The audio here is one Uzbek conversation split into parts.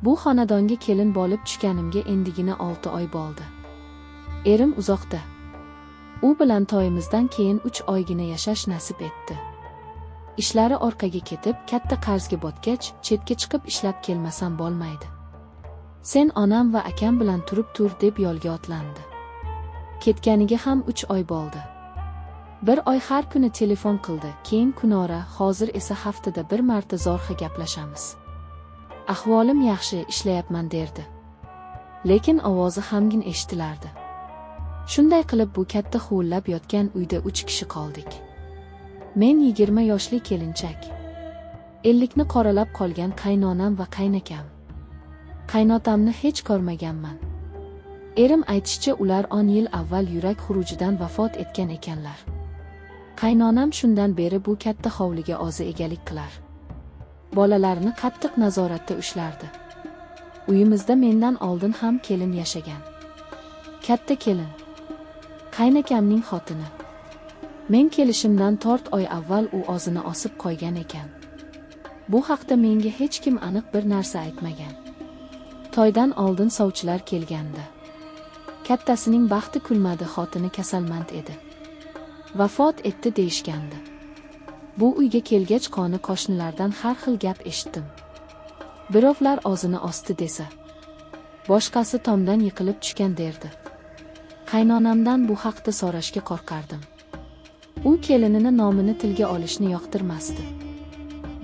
Bu xonadonga kelin bo'lib tushganimga endigina 6 oy bo'ldi. Erim uzoqda. U bilan to'yimizdan keyin 3 oygina yashash nasib etdi. Ishlari orqaga ketib, katta qarzga botgach, chetga chiqib ishlab kelmasam bo'lmaydi. Sen onam va akam bilan turib tur deb yo'lga otlandi. Ketganiga ham 3 oy bo'ldi. Bir oy har kuni telefon qildi, keyin kunora, hozir esa haftada bir marta zo'rg'a gaplashamiz. Ahvolim yaxshi, ishlayapman derdi. Lekin ovozi g'amgin eshitilardi. Shunday qilib bu katta huvillab yotgan uyda 3 kishi qoldik. Men 20 yoshli kelinchak. 50ni qoralab qolgan qaynonam va qaynakam. Qaynotamni hech ko'rmaganman. Erim aytishicha ular 10 yil avval yurak xurujidan vafot etgan ekanlar. Qaynonam shundan beri bu katta hovliga o'zi egalik qilar. Bolalarini qattiq nazoratda ushlardi. Uyimizda mendan oldin ham kelin yashagan. Katta kelin. Qaynakamning xotini. Men kelishimdan 4 oy avval u o'zini osib qo'ygan ekan. Bu haqda menga hech kim aniq bir narsa aytmagan. To'ydan oldin sovchilar kelgandi. Kattasining baxti kulmadi, xotini kasalmand edi. Vafot etdi deyishgandi. Bu uyga kelgach qoni qo'shnilardan har xil gap eshitdim. Birovlar o'zini osdi desa, boshqasi tomdan yiqilib tushgan derdi. Qaynonamdan bu haqda so'rashga qo'rqardim. U kelinini nomini tilga olishni yoqtirmasdi.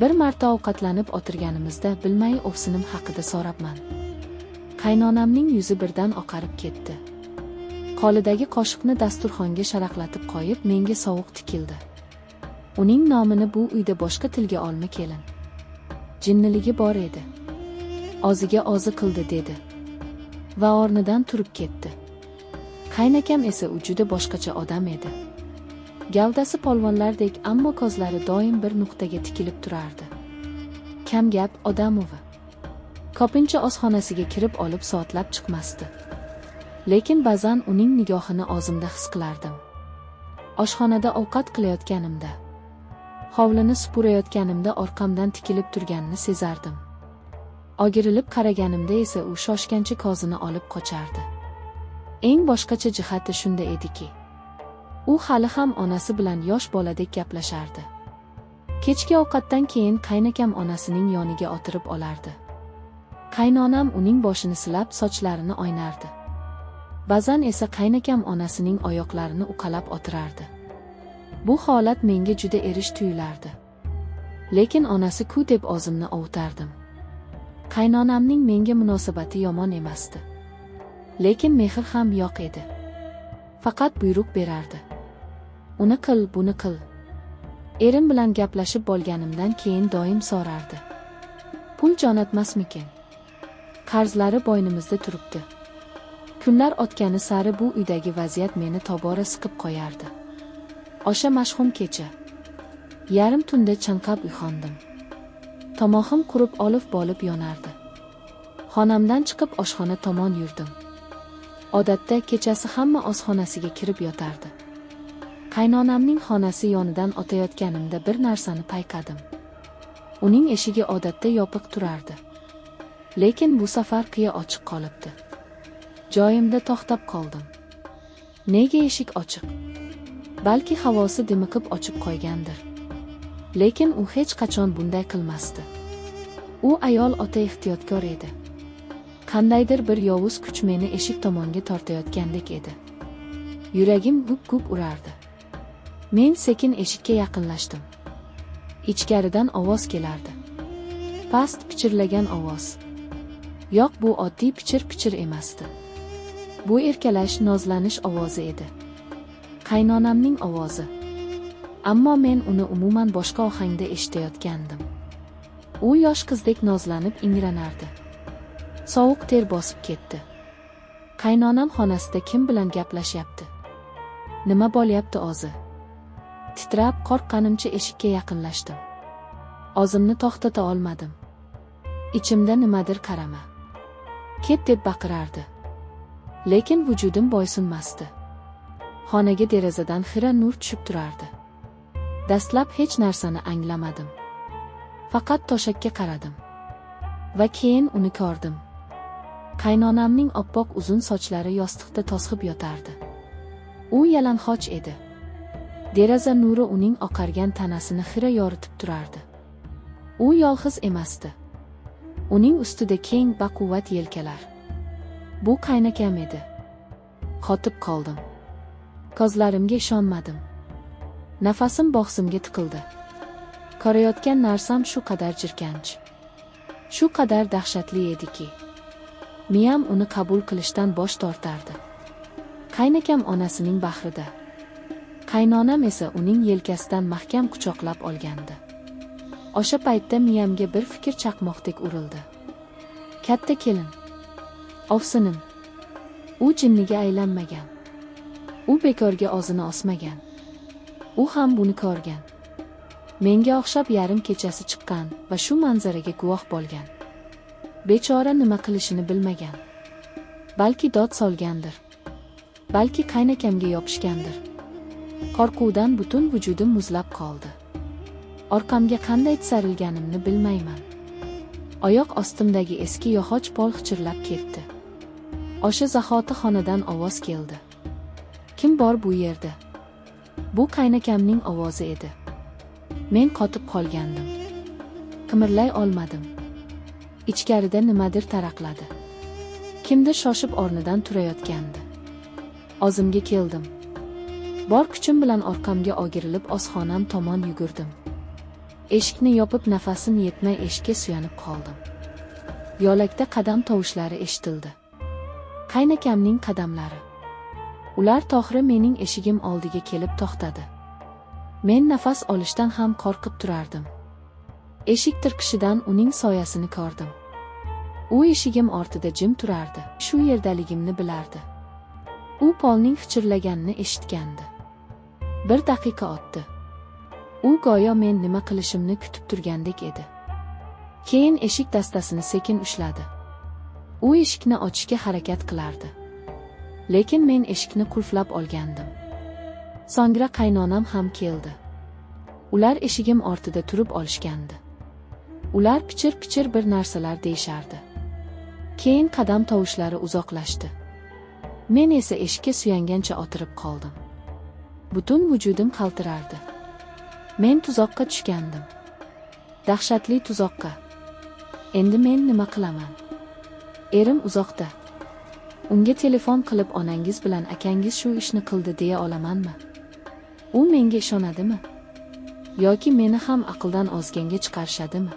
Bir marta ovqatlanib o'tirganimizda bilmay ovsinim haqida so'rabman. Qaynonamning yuzi birdan oqarib ketdi. Qo'lidagi qoshiqni dasturxonga sharaqlatib qo'yib, menga sovuq tikildi. Uning nomini bu uyda boshqa tilga olma kelin. Jinniligi bor edi. O'ziga o'zi qildi dedi. Va o'rnidan turib ketdi. Qaynakam esa u juda boshqacha odam edi. Gavdasi polvonlardek, ammo ko'zlari doim bir nuqtaga tikilib turardi. Kamgap odamovi. Ko'pincha o'z xonasiga kirib olib soatlab chiqmasdi. Lekin ba'zan uning nigohini o'zimda his qilardim. Oshxonada ovqat qilayotganimda, hovlini supurayotganimda orqamdan tikilib turganini sezardim. O'girilib qaraganimda esa u shoshgancha ko'zini olib qochardi. Eng boshqacha jihati shunda ediki, u hali ham onasi bilan yosh boladek gaplashardi. Kechki ovqatdan keyin qaynakam onasining yoniga o'tirib olardi. Qaynonam uning boshini silab, sochlarini o'ynardi. Ba'zan esa qaynakam onasining oyoqlarini uqalab o'tirardi. Bu holat menga juda erish tuyulardi. Lekin onasi-ku deb o'zimni ovutardim. Qaynonamning menga munosabati yomon emasdi. Lekin mehr ham yo'q edi. Faqat buyruq berardi. Uni qil, buni qil. Erim bilan gaplashib bo'lganimdan keyin doim so'rardi. Pul jo'natmasmikin? Qarzlari bo'ynimizda turibdi. Kunlar o'tgani sari bu uydagi vaziyat meni tobora siqib qo'yardi. O'sha mashhum kecha. Yarim tunda chanqab uyg'ondim. Tomog'im qurib olov bo'lib yonardi. Xonamdan chiqib oshxona tomon yurdim. Odatda kechasi hamma o'z xonasiga kirib yotardi. Qaynonamning xonasi yonidan o'tayotganimda bir narsani payqadim. Uning eshigi odatda yopiq turardi. Lekin bu safar qiya ochiq qolibdi. Joyimda to'xtab qoldim. Nega eshik ochiq? Balki havosi dimiqib ochib qo'ygandir. Lekin u hech qachon bunday qilmasdi. U ayol o'ta ehtiyotkor edi. Qandaydir bir yovuz kuch meni eshik tomonga tortayotgandek edi. Yuragim gup-gup urardi. Men sekin eshikka yaqinlashdim. Ichkaridan ovoz kelardi. Past pichirlagan ovoz. Yo'q, bu oddiy pichir-pichir emasdi. Bu erkalash, nozlanish ovozi edi. Qaynonamning ovozi. Ammo men uni umuman boshqa ohangda eshitayotgandim. U yosh qizdek nozlanib ingranardi. Sovuq ter bosib ketdi. Qaynonam xonasida kim bilan gaplashyapti? Nima bo'lyapti o'zi? Titrab, qo'rqqanimcha eshikka yaqinlashdim. O'zimni to'xtata olmadim. Ichimda nimadir qarama. Ket deb baqirardi. Lekin vujudim bo'ysunmasdi. Xonaga derazadan xira nur tushib turardi. Dastlab hech narsani anglamadim. Faqat to'shakka qaradim. Va keyin uni ko'rdim. Qaynonamning oppoq uzun sochlari yostiqda to'zg'ib yotardi. U yalang'och edi. Deraza nuri uning oqargan tanasini xira yoritib turardi. U yolg'iz emasdi. Uning ustida keng baquvvat yelkalar. Bu qaynakam edi. Qotib qoldim. Ko'zlarimga ishonmadim. Nafasim bo'g'zimga tiqildi. Ko'rayotgan narsam shu qadar jirkanch, shu qadar dahshatli ediki, miyam uni qabul qilishdan bosh tortardi. Qaynakam onasining bag'rida. Qaynonam esa uning yelkasidan mahkam quchoqlab olgandi. O'sha paytda miyamga bir fikr chaqmoqdek urildi. Katta kelin. Ovsinim. U jinniga aylanmagan. U bekorga o'zini osmagan. U ham buni ko'rgan. Menga o'xshab yarim kechasi chiqqan va shu manzaraga guvoh bo'lgan. Bechora nima qilishini bilmagan. Balki dod solgandir. Balki qaynakamga yopishgandir. Qo'rquvdan butun vujudim muzlab qoldi. Orqamga qanday tisarilganimni bilmayman. Oyoq ostimdagi eski yog'och pol g'ichirlab ketdi. O'sha zahoti xonadan ovoz keldi. Kim bor bu yerda? Bu qaynakamning ovozi edi. Men qotib qolgandim. Qimirlay olmadim. Ichkarida nimadir taraqladi. Kimdir shoshib o'rnidan turayotgandi. O'zimga keldim. Bor kuchim bilan orqamga o'girilib oshxonam tomon yugurdim. Eshikni yopib nafasim yetmay eshikka suyanib qoldim. Yo'lakda qadam tovushlari eshitildi. Qaynakamning qadamlari. Ular to'g'ri mening eshigim oldiga kelib to'xtadi. Men nafas olishdan ham qo'rqib turardim. Eshik tirqishidan uning soyasini ko'rdim. U eshigim ortida jim turardi. Shu yerdaligimni bilardi. U polning g'ichirlaganini eshitgandi. Bir daqiqa o'tdi. U go'yo men nima qilishimni kutib turgandek edi. Keyin eshik dastasini sekin ushladi. U eshikni ochishga harakat qilardi. Lekin men eshikni qulflab olgandim. So'ngra qaynonam ham keldi. Ular eshigim ortida turib olishgandi. Ular pichir-pichir bir narsalar deyishardi. Keyin qadam tovushlari uzoqlashdi. Men esa eshikka suyangancha o'tirib qoldim. Butun vujudim qaltirardi. Men tuzoqqa tushgandim. Dahshatli tuzoqqa. Endi men nima qilaman? Erim uzoqda. Unga telefon qilib onangiz bilan akangiz shu ishni qildi deya olamanmi? U menga ishonadimi? Yoki meni ham aqldan ozganga chiqarishadimi?